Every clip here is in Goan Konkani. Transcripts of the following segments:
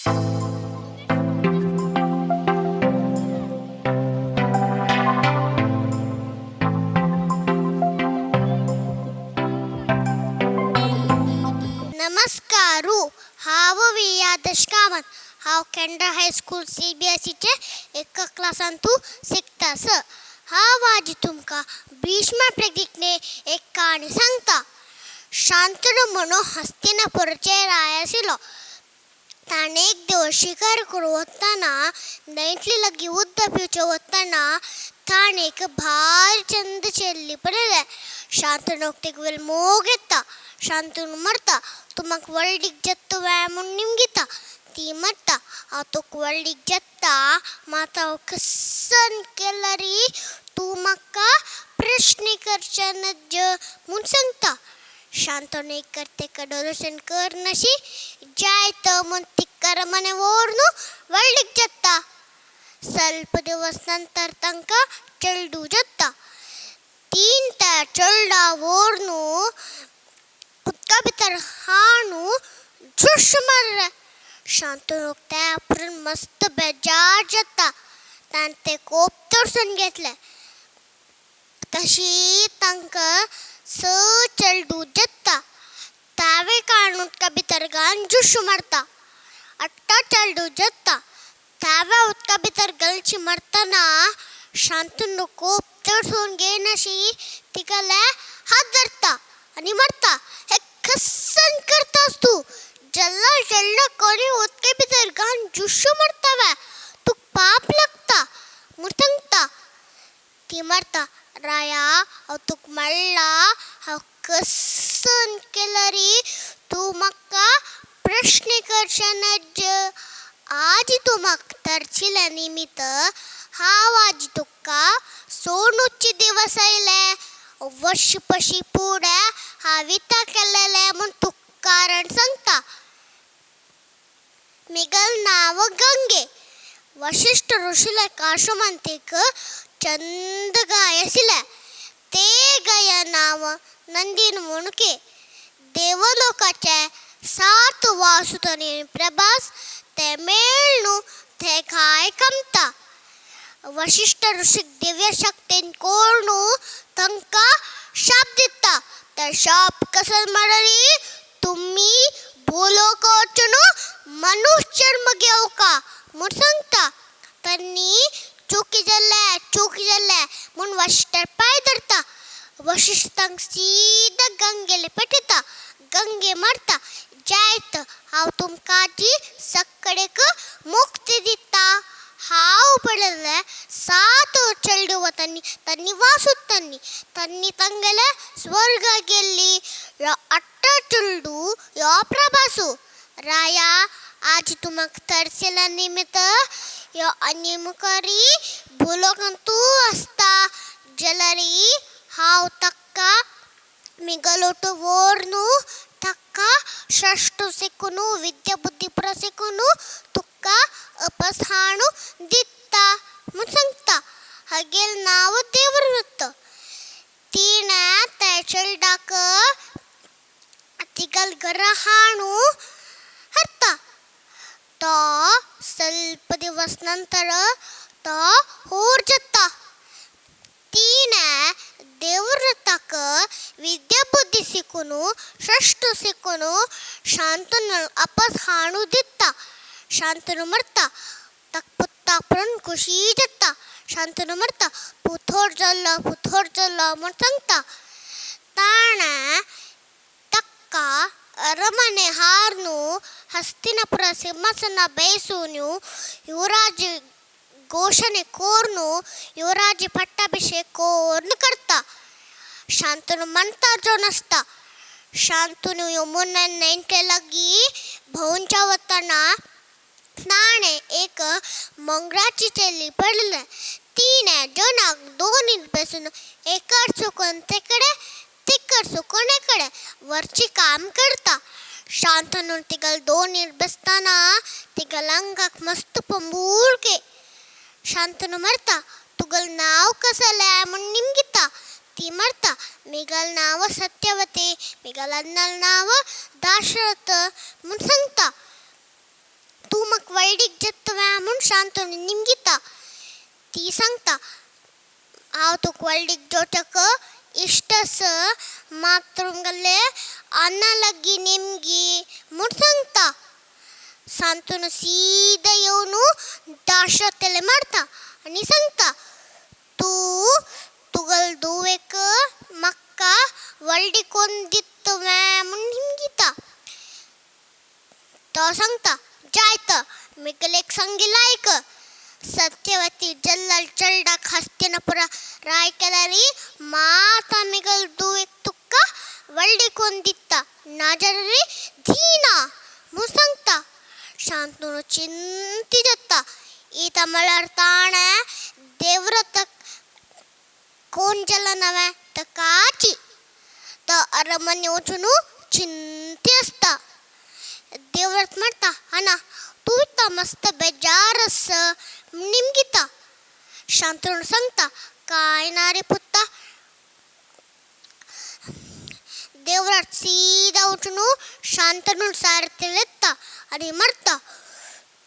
नमस्कारू. हांव वी आदर्श कामत. हांव केंद्रा हायस्कूल CBSEचे एका क्लासांतू शिकता सर. हांव आज तुमकां भीष्म प्रतिज्ञे एक काणी सांगता. शांतनु म्हणून हस्तिनापूरचे राय आशिल्लो. ताणें एक दिवस शिकार करूं वतना न्हंयतली लागीं उदक पिवचें वतना ताणें एक भारी चंद चेल्ली पळयलें. शांतनूक तेगेलो मोग येता. शांतनू मरता. तूं म्हाका व्हडलीक जाता व्हय म्हूण निमगिता. ती मरता. हांव तुका व्हडलीक जाता मात हांव कसन केल्यार तूं म्हाका प्रश्न करचें नज म्हूण सांगता. शांतनू एक तेका डोरेशन करनाशी जायत म्हूण तिका अरमाने व्हरून व्हडलीक जाता. ಸ್ವಲ್ಪ दिवस नंतर तांकां चेडूं जाता. तीन त्या चेडा व्हरून उदका भितर हाणून झुश मारलें. शांतनूक त्या उपरांत मस्त बेजार जाता. ताणें तें कोप तरसून घेतलें. तशी तांकां स चेडूं जाता. तावे काडून उदका भितर घालून झुश मारता. आठा चेडूं जाता. ताव्या उदका भितर घालची मरतना शांतनू कोप तरसून घेयनाशी तिगेले हात धरता आनी मरता. हें कसन करतास तूं? जल्ला जल्ला कोणी उदके भितर घालून जुशू मरता वे. तुका पाप लागता म्हूण सांगता. ती मरता. राया हांव तुका मारला. हांव कसन केल्यार तूं म्हाका प्रश्न करचें नज. आज तूं म्हाका तरचिल्या निमित्त हांव आज तुका सोडूचे दिवस आयले. वर्ष पशी फुडें हांव विता केलेलें म्हूण तुका कारण सांगता. मिगल नांव गंगे. वशिष्ठ ऋषीला आश्रमांत एक चंद गाय आशिल्ले. ते गाया नांव नंदीन म्हणके. देवलोकाचे 7 वासुतनी प्रभास ते मेळ्ळू ते गाय कमता. वशिष्ठ ऋषीक दिव्य शक्तीन कोणू तांकां शाप दिता. ते शाप कसल म्हणली तुमी भूलोक वचून मनुष्य जन्म घेवका म्हूण सांगता. तांणी चुकी जाल्लें चुकी जाल्लें म्हूण वशिष्ठार पांय धरता. वशिष्ठ तांकां सीधा गंगेले पेटयता. गंगे मरता. जायत हांव तुमकां आजी सगळेक मुक्ती दिता. हांव पळयलें 7 चेडूं वतानी तांणी वासुतांनी तांणी तांगेले स्वर्ग गेल्ली. ह्यो 8 चेडूं ह्यो प्रभासू. राया आज तूं म्हाका तरसिल्या निमित्त ह्यो आनी मुखारी भुलोकांत तूं आसता जाल्यार हांव ताका मिगलोट व्हरून ताका श्रेश्ठ शिकून विद्या बुद्धी पुरा शिकून तुका अपस हाणू दिता म्हूण सांगता. हागेलें नांव देवव्रत. तिणें त्या चेडवाक तिगेल्या घरा हाणू हाडटा. तो ಸ್ವಲ್ಪ दिवस नंतर तो होर जाता. तिणें देवव्रताक विद्या बुद्धी शिकून श्रेश्ठ शिकून शांतनु अपस हाणू दिता. शांतनु मरता. ताका पुता पळोवन खुशी जाता. शांतनु मरता. पुथोर जालो पुथोर जालो म्हूण सांगता. ताणें ताका अरमने हारून हस्तिनापुर सिंहासना बेसून युवराज घोषणे कोरून युवराज पट्टाभिषेक कोरून करता. शांतनु म्हणता जो नासता. शांतनु यमुना न्हंयचे लागीं भोंवच्या वतना ताणें एक मंगळाची चेली पळयलें. तिणें जनाक दोन बेसून एकर चुकून तेकडे तिकड चुकून एकडे वरची काम करता. शांतनू तिगल दोन बेसतना तिगल अंगाक मस्त पंबुळके. शांतनू मरता. तुगल नांव कसलें म्हूण निमगिता. ती मरता. मिगल नांव सत्यवती मिगल अन्नल नांव दाशरथ म्हूण सांगता. तूं म्हाका व्हडलीक जेत्तवें म्हूण शांतनू निमगिता. ती सांगता हांव तुका व्हडलीक जेवच्याक इश्ट आसा, मात तुमगेले अन्ना लागीं निमगी म्हूण सांगता. शांतनू सीधा येवन दाशरथाले मारता आनी सांगता तूं तुगेले धुवेक म्हाका व्हडली कोन्न दितवें म्हूण निमगिता. तो सांगता जायत मिगेले एक संगी लायक. सत्यवती जल्लाल चेल्डाक हस्तिनापुरा राय केल्यारी माता मिगल धुवेक तुका व्हडली कोन्न दिता, नाजाल्यार दिना म्हूण सांगता. शांतनू चिंती जाता. इता म्हळ्यार ताणें देवव्रताक कोण जाला नवें ताकाची. तो अरमने वचून चिंती आसता. देवव्रत म्हणटा आना तूं इतना मस्त बेजार आसा निमगिता. शांतनू सांगता कांय ना रे पुता. देवव्रत सीधा वचून शांतनू सारथी येता आनी मरता.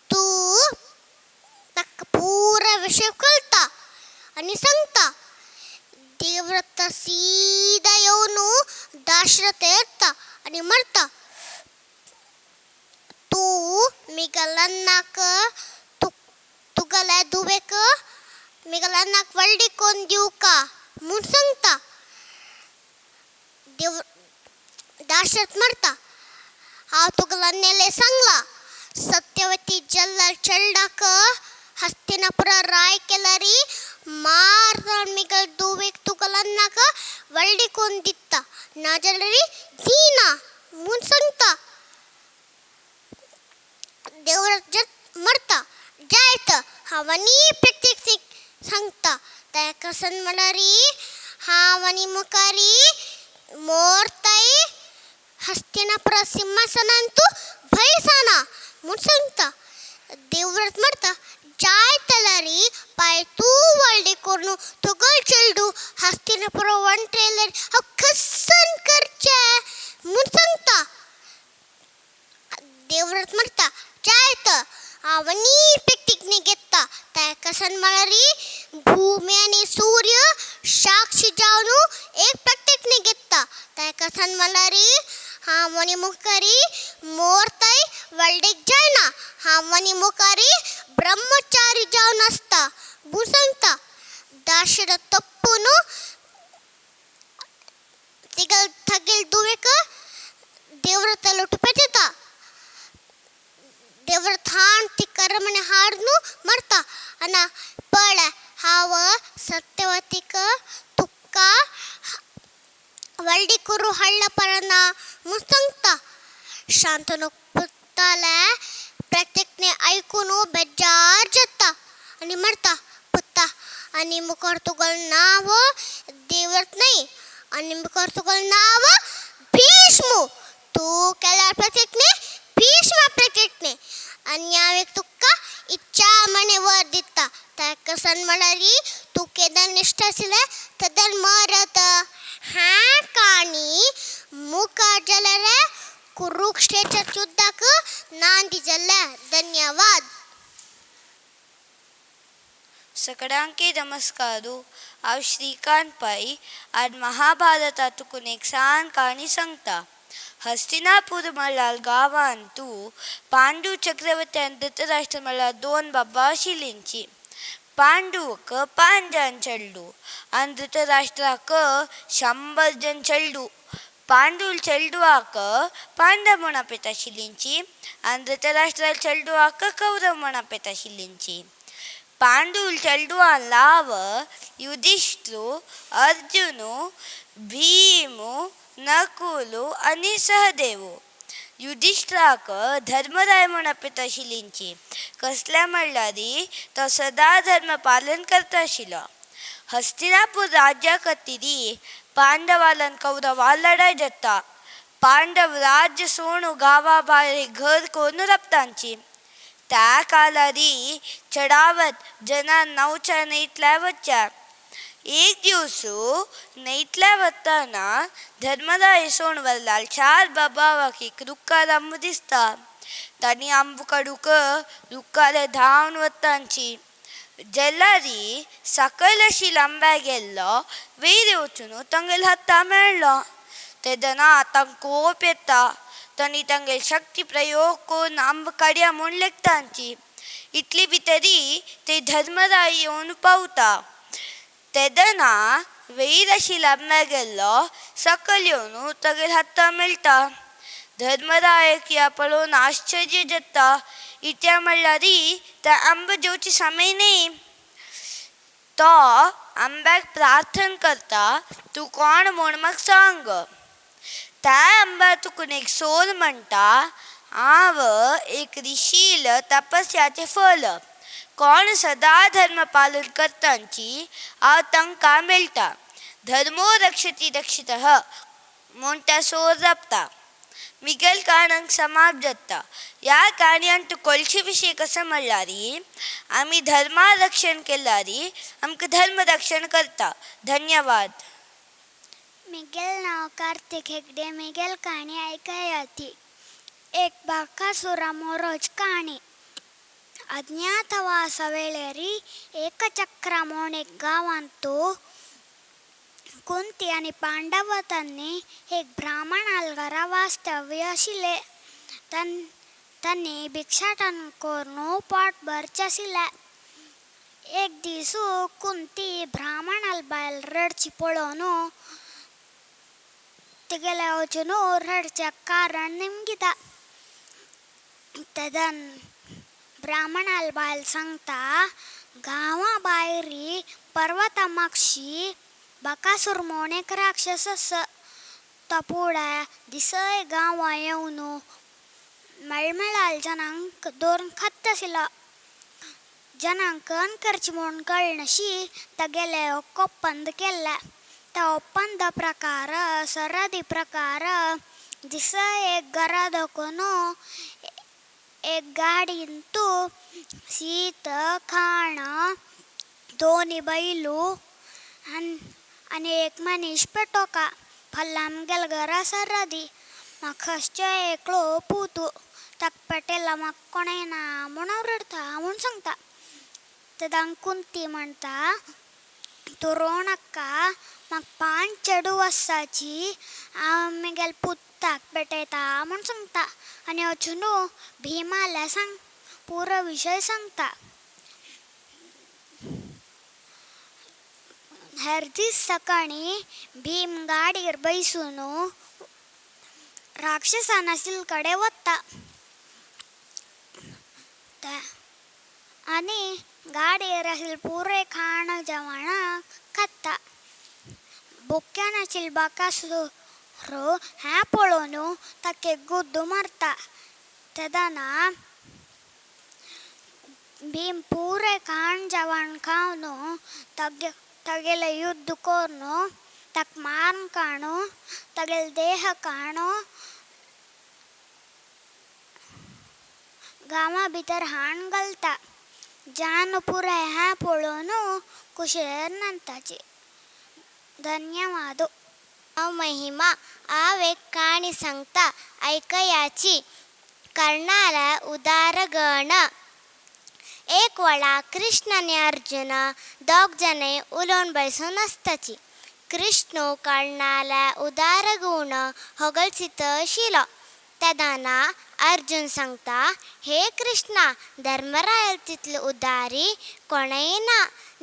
तूं ताका पुरा विशय कळटा आनी सांगता. देवव्रत सीधा येवन दाशरथ येता आनी मरता. तूं मिगलांनाक तुगेल्या धुवेक मिगलांनाक व्हडली कोन्न दिवका म्हूण सांगता. देव दाशरथ मरता. हांव तुगेल्या नेले सांगला सत्यवती जल्लाल चेल्डाक हस्तिनापुरा राय केल्यारी मार मिगल धुवेक तुगेलांनाक व्हडली कोन्न दिता, नाजाल्यार दिना म्हूण सांगता. देवव्रत मरता. जायत हांव आनी प्रत्येक सांगता. ताका सन म्हळ्यार हांव आनी मुखारी मोरताय हस्तिनापुरा सिंहासनांतू भयसाना म्हूण सांगता. देवव्रत मरता. जायत जाल्यार पाय तूं व्हडली करून तुगेलो चेडूं हस्तिनापुरा वणट्रेल्यार हांव कसन करचें म्हूण सांगता. देवव्रत मरता. जायत हांव आनी प्रतिज्ञा घेता. ताका सन म्हळ्यार भूमी आनी सूर्य साक्षी जावन एक प्रतिज्ञा घेता. ताका सन म्हळ्यार हांव आनी मुखारी मोरताय व्हडलीक जायना, हांव आनी मुखारी ब्रह्मचारी जावन आसता म्हूण सांगता. दाशरथ तप्पून तागेले धुवेक देवव्रता लुटपाक दिता. देवव्रत हाण ती करमणे हाडून मरता. आनी पळय हांव सत्यवतीक तुका व्हडली करून हाडल्या पळना म्हूण सांगता. शांतनू पुताले प्रतिज्ञा आयकून बेजार जाता आनी मरता. पुता आनी मुखार तुगेलें नांव देवव्रत न्हय, आनी मुखार तुगेलें नांव भीष्म. तूं केल्यार प्रतिज्ञा भीष्म प्रतिज्ञा आनी हांव एक तुका इच्छा म्हणे वर दिता. ताका सन म्हळ्यार तूं केदन निश्ठ आशिल्लें तेदन मरत. ह्या काणी मुखार जाल्यार कुरुक्षेत्र युद्धाक नांदी जाल्या. धन्यवाद. सगळ्यांकी नमस्कारू. हांव श्रीकांत पै आज महाभारतातून एक सान काणी सांगता. हस्तिनापूर म्हळ्यार गांवांतू पांडू चक्रवर्ती आनी धृतराष्ट्र म्हळ्यार दोन बाबा आशिल्लींची. पांडूक 5 जण चेडू आनी धृतराष्ट्राक 100 जण चेडू. पांडूल चेडवाक पांडव म्हण आपयता आशिल्लींची आनी धृतराष्ट्राल चेडवाक कौरव म्हण आपयता आशिल्लींची. पांडूल चेडवान लाव युधिष्ठिर, अर्जुन, भीम, नकुल आनी सहदेव. युधिष्ठिराक धर्मराय म्हण आपयता आशिल्लींची. कसल्या म्हणल्यार तो सदां धर्म पालन करता आशिल्लो. हस्तिनापूर राज्या खातीर पांडवालन कौरवा लढाय जाता. पांडव राज्य सोडून गांवा भायर घर करून राबतांची. त्या काळारी चडावत जनां नवच्या न्हंयतल्या वच्च्या. एक दिवस न्हंयतल्या वतना धर्मराय सोण वरलाल 4 बाबावाक एक रुखार आंबो दिसता. तांणी आंबो काडूंक रुखार धांवन वतांची. जेलारी सकयल अशी लांब्या गेल्लो वयर वचून तांगेल्या हाता मेळ्ळो. तेदना तांकां कोप येता. तांणी तांगेली शक्ती प्रयोग करून आंबो काडया म्हूण लेखतांची. इतली भितरी ते धर्मराय येवन पावता. तेदना वयर अशी लांब्या गेल्लो सकयल येवन तागेल्या हाता मेळटा. धर्मरायक ह्या पळोवन आश्चर्य जाता. इत्या म्हणल्यार त्या आंबो जेवची समय न्ही. तो आंब्याक प्रार्थना करता, तूं कोण म्हूण म्हाका सांग. त्या आंब्या तुकून एक सोर म्हणटा, हांव एक ऋशील तपस्याचें फल. कोण सदा धर्म पालन करतांची हांव तांकां मेळटा. धर्मो रक्षती रक्षितः म्हूण त्या सोर जपता. मिगेल काणंक समाप्त जाता. ह्या काणयांत कोळशे विशय कसो म्हणल्यार आमी धर्मा रक्षण केल्यार आमकां धर्म रक्षण करता. धन्यवाद. मिगेल नाव कार्तिक हेगडे. मिगेल काणी आयकयाती. एक बाकासुरा मोरोज काणी. अज्ञातवास ವೇಳೆರಿ ಏಕಚಕ್ರ ಮೋಣೆ गांवांतु कुंती आनी पांडव तांणी एक ब्राह्मणाल घरा वास्तव्य आशिल्ले. तांणी भिक्षाटन करून पोट भरचें आशिल्लें. एक दीस कुंती ब्राह्मणाल बायल रडची पळोवन तिगेले वचून रडचें कारण निमगिता. तेदन ब्राह्मणाल बायल सांगता, गांवा भायरी पर्वता मागशी बकासूर म्हूण एक राक्षस आसा. तो पुढे दिसय गांवां येवन मेळमेळाल जनांक दवरून खात आशिल्लो. जनांक करची म्हूण कळनाशी तागेलें एक ಒಪ್ಪಂದ केल्लें. त्या ಒಪ್ಪಂದ प्रकार सरदी प्रकार दिस एक घरा दाखोवन एक गाडींतू शीत खाण दोनी बैलू आनी एक मनीस पेटोका फाल्यां आमगेल्या घरा सरदी. म्हाका खंयचो एकलो पूत ताका पेटयला म्हाका कोणें ना म्हूण हांव रडटा म्हूण सांगता. तेन्ना कुंती म्हणटा, तूं रोवं नाका, म्हाका पांच चेडूं आसाची, हांव म्हगेल्या पुताक पेटयता म्हूण सांगता. आनी वचून भीमाल्या सांग पुरो विशय सांगता. हेर दीस सकाळीं भीम गाडयेर बैसून राक्षसान आशिल्ले कडेन वता आनी गाडयेर आशिल्लें पुरें खाण जेवण खाता. बुक्यान आशिल्लो बकासूर हें पळोवन ताका एक गुद्दू मारता. तेदना भीम पुरें खाण जेवण खावन तागेलें युद्ध करून ताका मारून काडून तागेलो देह काडून गांवा भितर हाण घालता. जान पुराय हें पळोवन खुशयेन नंताची. धन्यवाद. हांव महिमा. हांव एक काणी सांगता, आयकयाची. कर्णाल्या उदारगण. एक वेळा कृष्ण आनी अर्जुन दोग जाणां उलोवन बसून आसताची. कृष्ण कर्णाल्या उदार गूण होगळसीत आशिल्लो. तेदना अर्जुन सांगता, हे कृष्णा, धर्मरायल तितलो उदारी कोणय ना,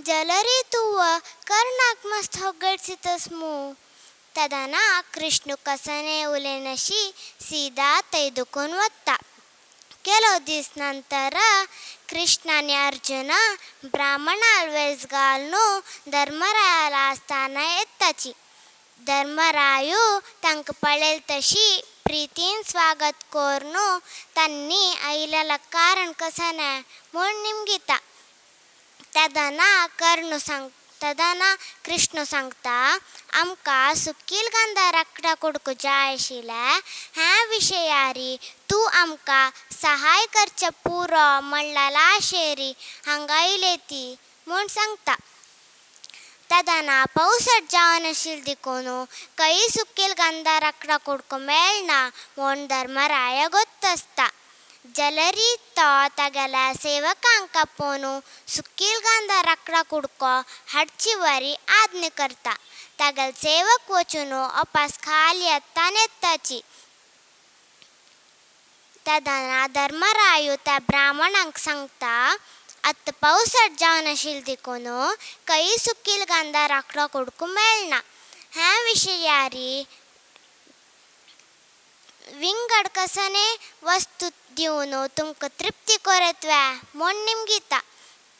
जाल्यारय तूं कर्णाक मस्त होगळसीतस मू. तेदना कृष्ण कसने उलयनाशी सीधा थंय दुखून वता. ಕೆಲವು दीस ನಂತರ कृष्ण आनी अर्जुन ब्राह्मणाल वेस घालून धर्मरायाला आस्थाना येताची. धर्मरायू तांकां पळयले तशी प्रितीन स्वागत करून तांणी आयिल्ल्या कारण कसं म्हूण निमगिता. तेदना कर्ण सांग तेदना कृष्ण सांगता, आमकां सुकील गांधार राकडा कुडको जाय आशिल्लें. ह्या विशयारी तूं आमकां सहाय करचें पुरो म्हणलें आशेरी हांगा येयले ती म्हूण सांगता. तेदना पावसट जावन आशिल्लें देखून खंय सुकील गांधार राकडा कुडको मेळना म्हूण धर्मराया गोत्त आसता. जलरी तो तागेल्या सेवकांक आपोवन सुकील गांधा राकडा कुडको हाडची वरी आज्ञा करता. तागेले सेवक वचून अपास खाली हातान येताची. तेन्ना धर्मरायो त्या ब्राह्मणांक सांगता, आतां पावसाट जावन आशिल्लें देखून खंय सुकील गांधा राकडो कुडको मेळना. ह्या विशयारी विंगड कसने वस्तू दिवन तुमकां तृप्ती करतव्या म्हूण निमगिता.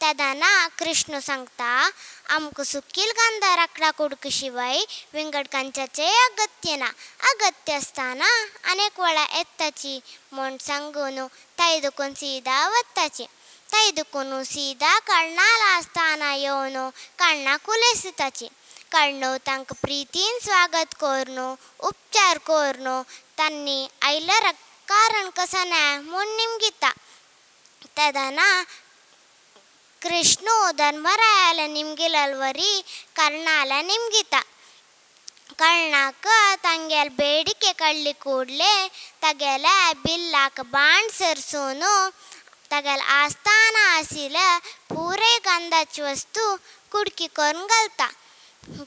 तेन्ना कृष्ण सांगता, आमकां सुकील गांधा राकडा कुडको शिवाय विंगड खंयच्याचेय अगत्य ना. अगत्य आसतना अनेक वेळा येताची म्हूण सांगून ताई दुखून सीधा वताची. ताई दुखून सीधा कर्णाला आसतना येवन कर्णाक उलयताची. कर्ण तांकां प्रितीन स्वागत करून उपचार करून तांणी आयल्यार कारण कसं ना म्हूण निमगिता. तेन्ना कृष्ण धर्मरायाला निमगिलवरी कर्णाला निमगिता. कर्णाक तांगेल बेडिके कळ्ळी ಕೂಡಲೇ तागेल्या बिल्लाक बाण सरसून तागेल आस्थान आशिल्ले पुरे गंधाची वस्तू कुडकी करून घालता.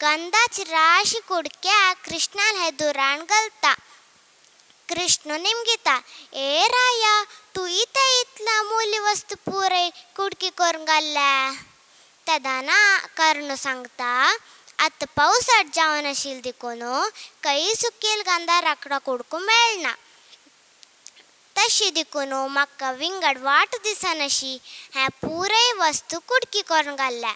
गंधाची राशी कुडक्या कृष्णाला हे दुराण घालता. कृष्ण निमगिता, ए राया, तूं इतें इतला मूल्य वस्तू पुरे कुडकी करून घाल्ल्या. तेन्ना कर्ण सांगता, आतां पावसाट जावन आशिल्लें देखून खंय सुकील गांधा राकडो कुडको मेळना. तशी देखून म्हाका विंगड वाट दिसनाशी हें पुराय वस्तू कुडकी करून घाल्ल्या.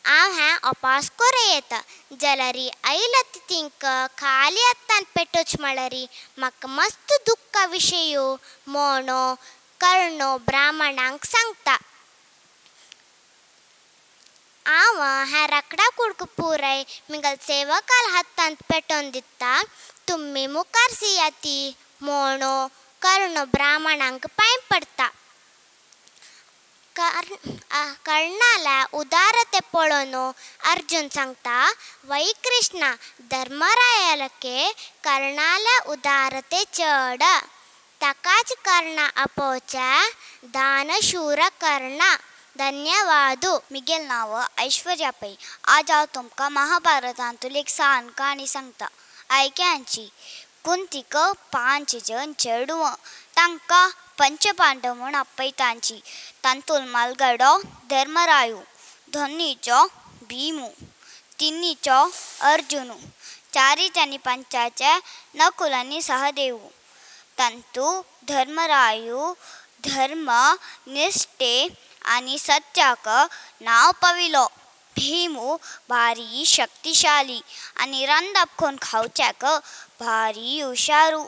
हांव हें अपास करूं येता जाल्यार आयला तिंक खाली हातान पेटोच म्हळ्यार म्हाका मस्त दुख्खा विशय म्हूण कर्ण ब्राह्मणांक सांगता. हांव हें राकडा कुडको पुराय म्हगेल्या सेवकाल हातांत पेटोवन दिता, तुमी मुखार सियाती म्हूण कर्ण ब्राह्मणांक पांय पडटा. कर्णाल्या उदारते पळोवन अर्जुन सांगता, वै कृष्णा, धर्मरायालके कर्णाल्या उदारते चड. ताकाच कर्ण आपोवचे दानशूर कर्ण. धन्यवाद. मिगेल नांव ऐश्वर्या पै. आज हांव तुमकां महाभारतांतली एक सान काणी सांगता. आयक्यांची. कुंतीक 5 जण चेडवां, तांकां पंचपांडव म्हूण आपयतांची. तांतूल मालगडो धर्मरायू, दोनीचो भीमू, तिनीचो अर्जुनू, चारीच आनी पंचाचे नकुल आनी सहदेवू. तांतू धर्मरायू धर्म निष्ठे आनी सत्याक नांव पाविलो. भीमू भारी शक्तिशाली आनी रांदप कोन खावच्याक भारी हुशारू.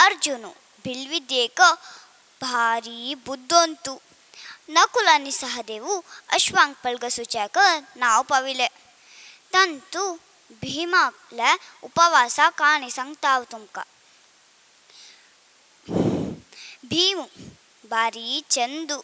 अर्जुनू भिलविद्येक भारी बुद्धोंतू. नकुल आनी सहदेवू अश्वांक पळगसूच्याक नांव पाविले. तांतू भीमाकल्या उपवासा काणी सांगता हांव तुमकां. भीमू भारी चंदू.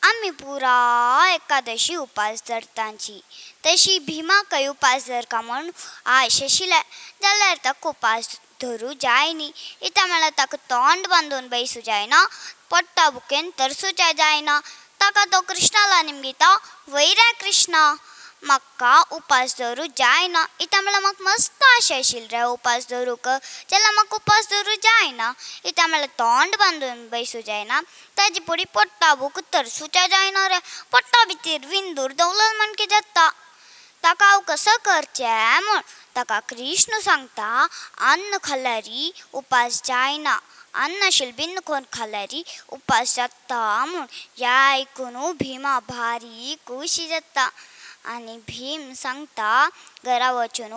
आमी पुरा एकादशी उपास धरतांची, तशी भीमाकय उपास धरका म्हूण आश आशिल्लें जाल्यार ताका उपास धरूं जाय न्ही. इत्या म्हळ्यार ताका तोंड बांदून बैसूं जायना, पोट्टा बुकेन तरसूच्या जायना. ताका तो कृष्णाला निमगिता, वयरा कृष्णा, म्हाका उपास धरूं जायना. इत्या म्हळ्यार म्हाका मस्त आशा आशिल्ली रे उपास धरूंक, जाल्यार म्हाका उपास धरूं जायना. इत्या म्हळ्यार तोंड बांदून बैसूं जायना, ताजे फुडें पोट्टा भूक तरसूच्या जायना रे. पोट्टा भितर विंदूर दवरल म्हण कितें जाता. ताका हांव कसो करचें म्हूण ताका कृष्ण सांगता, अन्न खाल्यार उपास जायना, अन्न शिलबीन कोन खाल्यार उपास जाता म्हूण. ह्या आयकून भीमा भारी खोशी जाता आनी भीम सांगता, घरा वचून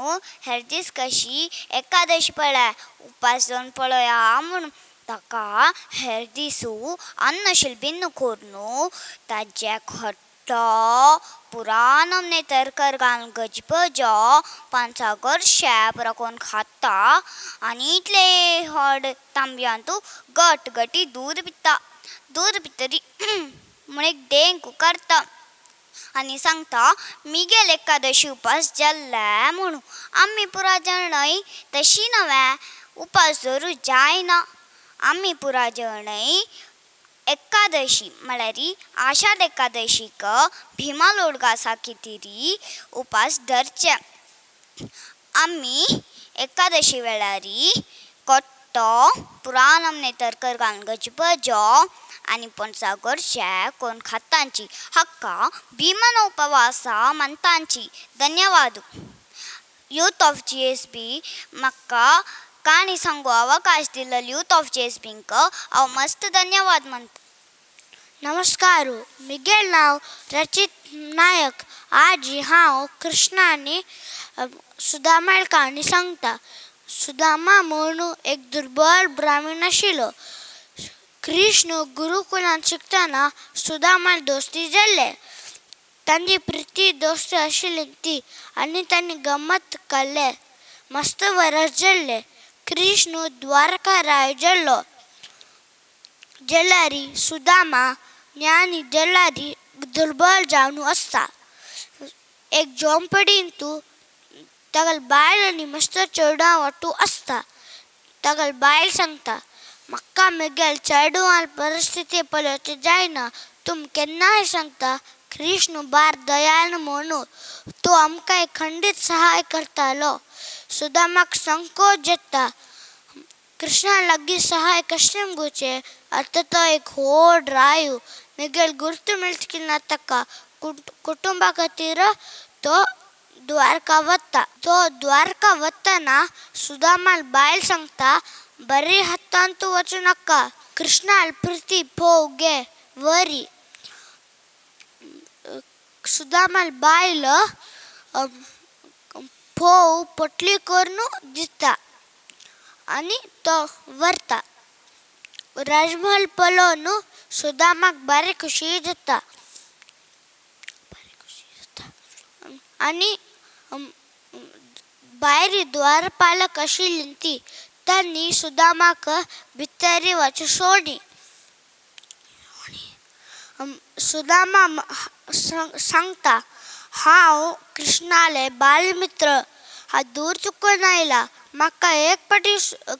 हेर दीस कशी एकादशी पळय उपास जावन पळया म्हूण. ताका हेर दिसू अन्न शिलबीन करून ताजे खट्टो पुरा नमने तरकर घालून गजबजो पांचागर शेप राखून खाता आनी इतले व्हड तांबयांतू गटगटी दूद पिता. दूद पितरी म्हूण एक डेंक करता आनी सांगता, मिगेल एकादशी उपास जाल्ले म्हणून. आमी पुरा जाण न्हय तशी नव्हे उपास धरूं जायना. आमी पुरा जणय एकादशी म्हळ्यार आषाढ एकादशीक भीमा लोडगासा खातीर उपास धरचे. आमी एकादशी वेळार कोट्टो पुराण तरकर घालून गजबजो आनी पणसा गोडशें करून खातांची. हाका भीमन उपवासा म्हणटांची. धन्यवाद. यूथ ऑफ GSB म्हाका काणी सांगू अवकाश दिल्लो यूथ ऑफ GSBंक हांव मस्त धन्यवाद म्हणटा. नमस्कार, मिगेल नांव रचित नायक. आज हांव कृष्णा आनी सुदामा काणी सांगता. सुदामा म्हणून एक दुर्बल ब्राह्मण आशिल्लो. कृष्ण गुरुकुलांत शिकतना सुदामा दोस्ती जाल्ले. तांची प्रिती दोस्ती आशिल्ली ती आनी तांणी गमत काडले. मस्त वरस जाल्ले. कृष्ण द्वारका राय जाल्लो. जाल्यार सुदामा ज्ञानी जाल्यार दुर्बल जावन आसता. एक झोंपडींतू तागेले बायल आनी मस्त चेडवां वांटू आसता. तागेले बायल सांगता, म्हाका म्हगेल्या चेडवान परिस्थिती पळोवचें जायना. तुम केन्नाय सांगता कृष्ण बार दयान म्हणून तो आमकां खंडीत सहाय करतालो. सुदामाक संकोच जाता. कृष्णा लागीं सहाय कशें मागचें? आतां तो एक व्हड रायू. म्हगेलें गुर्त मेळटलें ना ताका. कुटुंबा खातीर तो द्वारका वता. तो द्वारका वतना सुदामाल बायल सांगता, बरे हातान तूं वचूं नाका. कृष्णाल प्रिती फोव घे वरी. सुदामाल बायल फोव पोटली करून दिता आनी तो व्हरता. राजमहल पळोवन सुदामाक बारी खुशी जाता. आनी भायर द्वारपालक आशिल्ली ती तांणी सुदामाक भितर वचूं सोडली. सुदामा सांगता, हांव कृष्णाले बालमित्र, हांव दूर चुकून आयला. म्हाका एक पाटी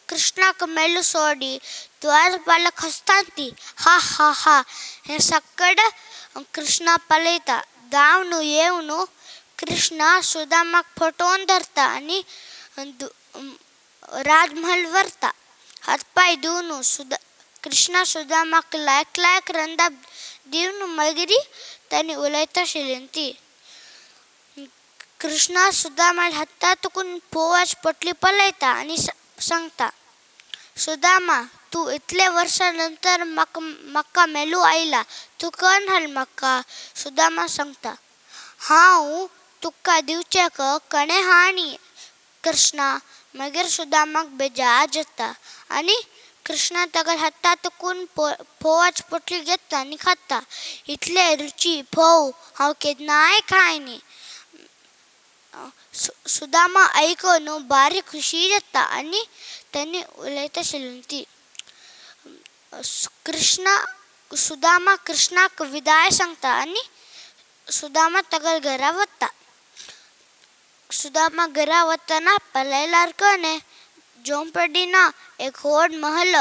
कृष्णाक मेळूं सोडी. द्वारपालक हसता ती, हा हा हा. हें सगळें कृष्णा पळयता. धांवन येवन कृष्णा सुदामाक फटोवन धरता आनी राजमहल व्हरता. हात पांय धुवन कृष्णा सुदामाक लायक लायक रंदा दिवन मागीर तांणी उलयता आशिल्ली ती. कृष्णा सुदामा हातांतून फोवाची पोटली पळयता आनी सांगता, सुदामा तूं इतले वर्सां नंतर म्हाका मेळूं आयला. तूं कोण हाल म्हाका? सुदामा सांगता, हांव तुका दिवचेक कणें हाणी. कृष्णा मागीर सुदामाक बेजार जाता आनी कृष्णा ताका हातांतून फोवाची पोटली घेता आनी खाता. इतले रुची फोव हांव केन्नाय खायनी. सुदामा आयकून बारी खुशी जाता आनी तांणी उलयता आशिल्ली ती. कृष्णा सुदामा कृष्णाक विदाय सांगता आनी सुदामा तागेल्या घरा वता. सुदामा घरा वतना पळयल्यार कोणें झोंपडी ना, एक व्हड महल.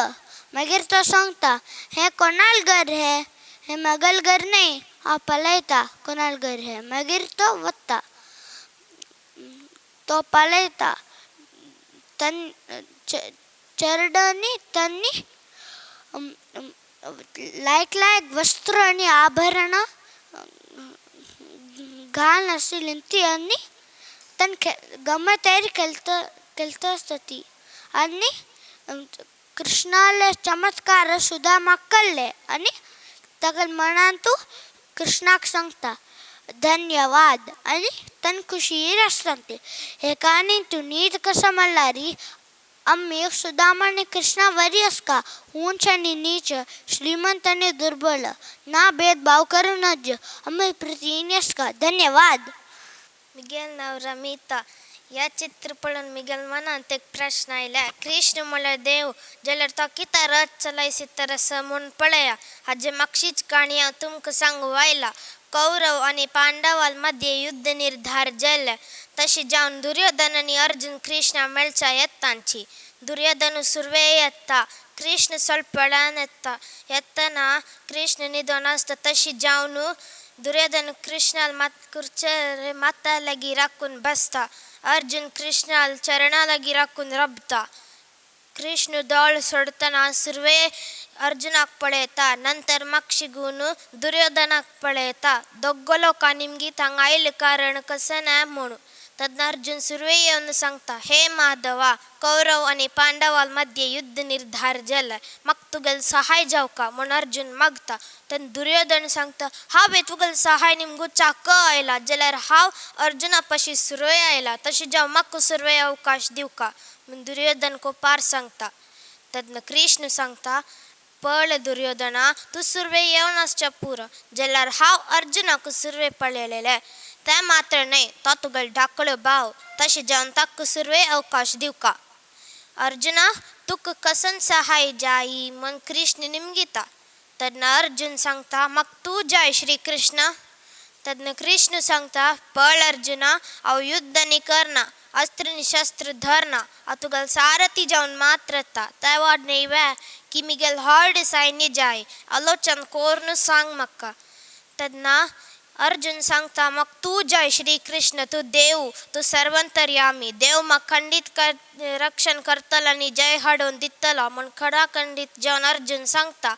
मागीर तो सांगता, हें कोणालें घर हें? हें म्हगेलें घर न्हय. हांव पळयता कोणालें घर हें. मागीर तो वता. तो पळयता चेरडांनी तांणी लायक लायक वस्त्र आनी आभरणां घालून आशिल्लीं ती आनी तांकां गमत तयारी केलता आसता ती. आनी कृष्णाले चमत्कार सुदामाक कळ्ळे आनी ताका मनांतू कृष्णाक सांगता धन्यवाद आनी तांकां खुशीर आसता ती. हे काणी तूं नीत कशें म्हणल्यार आमी सुदामा आनी कृष्णा वरी आसता. उंच आनी नीच, श्रीमंत आनी दुर्बल, ना भेदभाव करूं नज. आमी प्रितीन आसता. धन्यवाद. मिगेल नांव रमिता. ह्या चित्र पळोवन मिगेल मनांत एक प्रश्न आयला. कृष्ण म्हळ्यार देव जाल्यार तो कित्याक रथ चलयता आसा म्हूण पळया. हाजे मागशीच काणी हांव तुमकां सांगू आयला. कौरव आनी पांडवां मदीं युद्ध निर्धार जालें. तशें जावन दुर्योधन आनी अर्जुन कृष्णा मेळच्या येतांची. दुर्योधन सुरवे येता. कृष्ण स्वल्प वेळान येता. येतना कृष्ण न्हिदोन आसता. तशी जावन दुर्योधन कृष्णाल मात खुर्चेर माता लागीं राखून बसता. अर्जुन कृष्णाल चरणा लागीं राखून रबता. कृष्ण दोळ सोडतना सुर्वे अर्जुनाक पळयता. नंतर मागशी घेवन दुर्योधनाक पळयता. दोग्गो लोकां निमगी थांगा आयले कारण कशें ना म्हूण. तेन्ना अर्जुन सुर्वे येवन सांगता, हे माधवा, कौरव आनी पांडवां मध्य युद्ध निर्धार जालें, म्हाका तुगेलें सहाय जावका म्हूण अर्जुन मागता. तेन्ना दुर्योधन सांगता, हांवें तुगेलें सहाय निमगुच्याक आयला जाल्यार हांव अर्जुना पशी सुर्वे आयला, तशें जावं म्हाका सुर्वे अवकाश दिवका म्हूण दुर्योधन कोपार सांगता. तेन्ना कृष्ण सांगता, पळय दुर्योधना, तूं सुर्वे येवन आसच्या पुरो, जाल्यार हांव अर्जुनाक सुर्वे पळयलेलें तें मात्र न्हय, तो तुगेलो धाकलो भाव, तशें जावन ताका सुर्वे अवकाश दिवका. अर्जुना तुका कसन सहाय जायी म्हूण कृष्ण निमगिता. तेन्ना अर्जुन सांगता, म्हाका तूं जाय श्री कृष्ण. तेन्ना कृष्ण सांगता, पळ अर्जुना, हांव युद्ध न्ही करना, अस्त्र नी शस्त्र धरना, हांव तुगेलो सारथी जावन मात्र येता. ते वाड न्हय वे की मिगेल हॉड सैन्य जाय, आलोचन कोरून सांग म्हाका. तेन्ना अर्जुन सांगता, म्हाका तूं जाय श्री कृष्ण, तूं देव, तूं सर्वंतर्यामी देव, म्हाका खंडीत कर रक्षण करतलो आनी जय हाडून दितलो म्हूण खडाखंडीत जावन अर्जुन सांगता.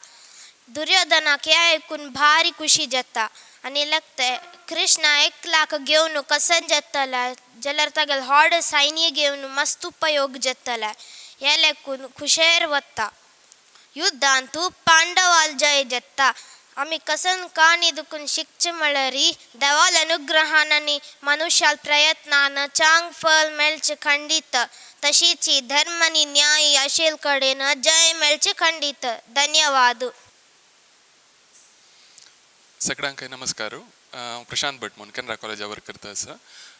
दुर्योधनाक हें आयकून भारी खुशी जाता आनी लागता कृष्णा एकलाक घेवन कशें जातलें जाल्यार तागेलें व्हड सैन्य घेवन मस्त उपयोग जातलें हें लेखून खुशेर वता. युद्धांतू पांडवाल जय जाता. आमी कसन काणी दुखून शिकचें म्हळ्यार देवाल अनुग्रहान आनी मनुष्याल प्रयत्नान चांग फल मेळचें खंडीत, तशीच धर्म आनी न्याय आशिल्ले कडेन जय मेळचें खंडीत. धन्यवाद. सगळ्यांक नमस्कार. हांव प्रशांत भट म्हूण केनरा कॉलेजा वर्क करता आसा.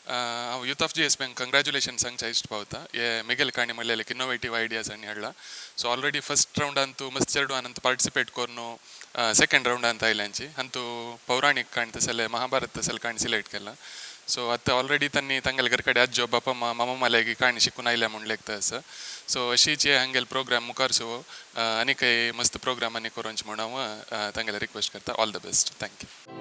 हांव youth of G S bank congratulation सांगच्या इश्ट पावता. हे मिगेल काणी म्हणलेले एक इनोवेटीव आयडियाज आनी हाडला. सो ऑलरेडी फर्स्ट रावंडान तूं मस्त चेडवान पार्टिसिपेट करून सेकंड रावंडांत आयल्यांची अंतू पौराणीक काणी तसले महाभारत तसले काणी सिलेक्ट केला. सो आतां ऑलरेडी तांणी तांगेले घर कडेन आजो बापा मामा मालेगी काणी शिकून आयल्या म्हूण लेखता आसा. सो अशीच हे हांगेले प्रोग्राम मुखार सो आनी काही मस्त प्रोग्राम आनी करूंचे म्हूण हांव तांगेले रिक्वेस्ट करता. All the best. Thank you.